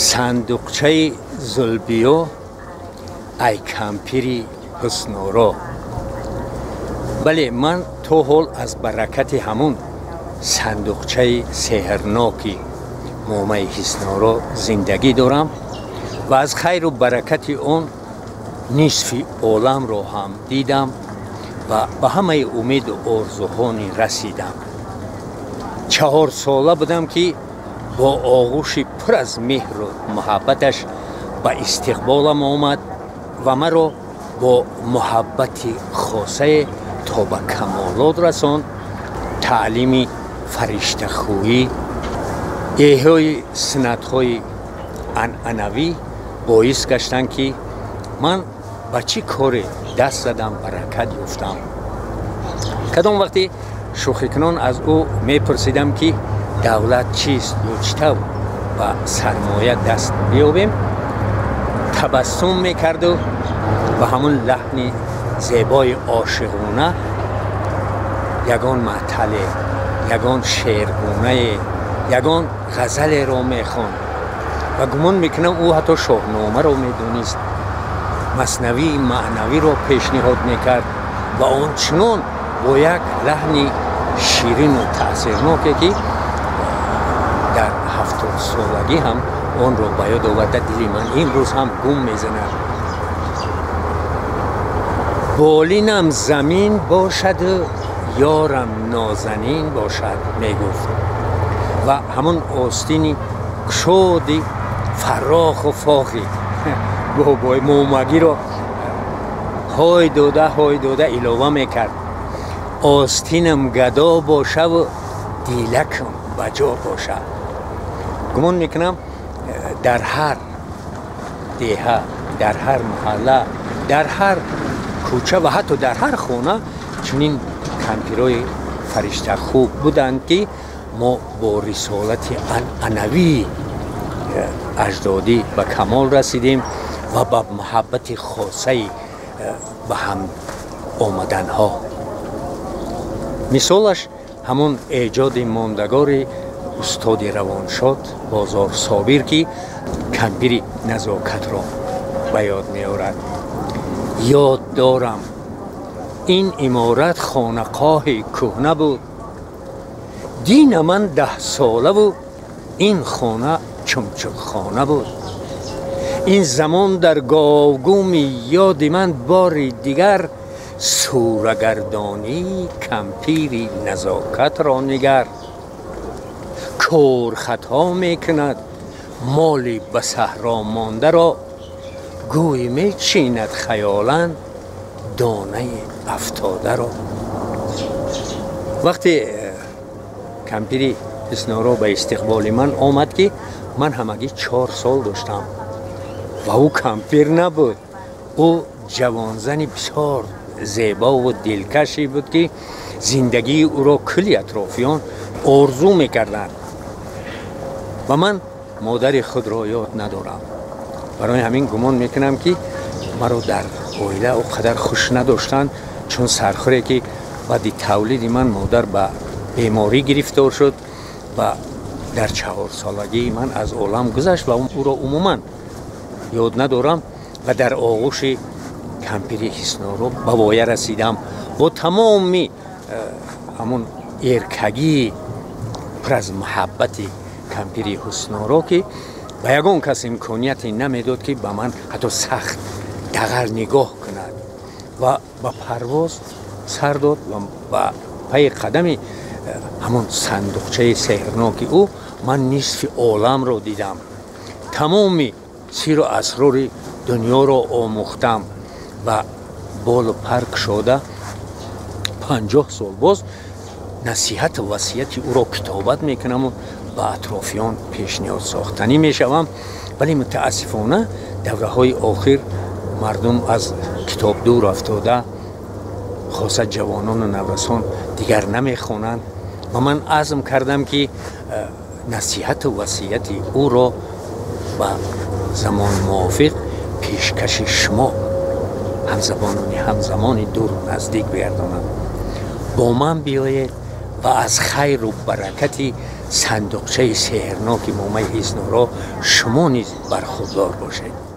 Сандуқчаи зулбиё, ай кампири ҳусноро. Бале, ман то ҳол аз баракати ҳамун сандуқчаи сеҳрноки момаи ҳисноро зиндагӣ дорам ва аз хайру баракати он нисфи оламро ҳам дидам ва ба ҳамаи умеду орзуҳони расидам. 4 сола будам, ки бо оғӯши пур аз меҳру муҳаббаташ ба истиқболам омад ва маро бо муҳаббати хосае то ба камолот расонд. Таълими фариштахӯӣ, эҳёи суннатҳои анъанавӣ боис гаштанд, ки ман ба чӣ коре даст задам, баракат ёфтам. Кадом вақте шӯхикунон аз ӯ мепурсидам, ки давлат чист ё чӣ тавр ба сармоя даст биёбем, табассум мекарду ба ҳамун лаҳни зебои ошиқона ягон маътале, ягон шеъргунае, ягон ғазалеро мехонд. Ва гумон мекунам, ӯ ҳатто Шоҳномаро медонист, Маснавии маънавиро пешниҳод мекард ва ончунон бо як лаҳни ширину таъсирноке, ки дар 70-солагӣ ҳам онро ба ёд оварда, дили ман имрӯз ҳам гум мезанад. Болинам замин бошаду ёрам нозанин бошад, мегуфт ва ҳамон остини кушоди фароху фохи бобои момагиро ҳой дода, ҳой дода илова мекард: остинам гадо бошаву дилакам ба ҷо бошад. Гумон мекунам, дар ҳар деҳа, дар ҳар маҳалла, дар ҳар кӯча ва ҳатто дар ҳар хона чунин кампирои фариштахуб буданд, ки мо бо рисолати анъанавии аҷдодӣ ба камол расидем ва ба муҳаббати хосаи ба ҳам омаданҳо. Мисолаш ҳамон эҷоди мондагори устоди равоншод Бозор Собир, ки кампири назокатро ба ёд меорад. Ёд дорам, ин иморат хонақоҳи кӯҳна буд. Дина ман 10-солаву ин хона чумчуқхона буд. Ин замон дар говгуми ёди ман бори дигар сурагардонии кампири назокатро нигар. Кӯрхатҳо мекунад моли ба саҳро мондаро, гӯй мечинад хаёлан донаи афтодаро. Вақте кампири ҳисноро ба истиқболи ман омад, ки ман ҳамагӣ 4 сол доштам ва ӯ кампир набуд, ӯ ҷавонзани бисёр зебову дилкаше буд, ки зиндагии ӯро кулли атрофиён орзу мекарданд. Ва ман модари худро ёд надорам, барои ҳамин гумон мекунам, ки маро дар оила о қадар хуш надоштанд, чун сархӯре, ки баъди тавлиди ман модар ба беморӣ гирифтор шуд ва дар 4-солагии ман аз олам гузашт ва ӯро умуман ёд надорам. Ва дар оғӯши кампири ҳисноро ба воя расидам бо тамоми ҳамон эркагии пур аз муҳаббати кампири ҳусноро, ки ба ягон кас имконияте намедод, ки ба ман ҳатто сахт дағал нигоҳ кунад. Ва ба парвоз сар дод ва ба пайи қадами ҳамон сандуқчаи сеҳрноки ӯ ман нисфи оламро дидам, тамоми сиру асрори дунёро омӯхтам ва болу пар кушода 50 сол боз насиҳату васияти ӯро китобат мекунаму ба атрофиён пешниҳод сохтанӣ мешавам. Вале мутаассифона, давраҳои охир мардум аз китоб дур афтода, хоса ҷавонону наврасон дигар намехонанд. Ва ман азм кардам, ки насиҳату васияти ӯро ба замон мувофиқ пешкаши шумо, ҳамзабонони ҳамзамони дуру наздик бигардонам. Бо ман биёед. Ва аз хайру баракати сандуқчаи сеҳрноки момаи Ҳиснуро шумо низ бархурдор бошед.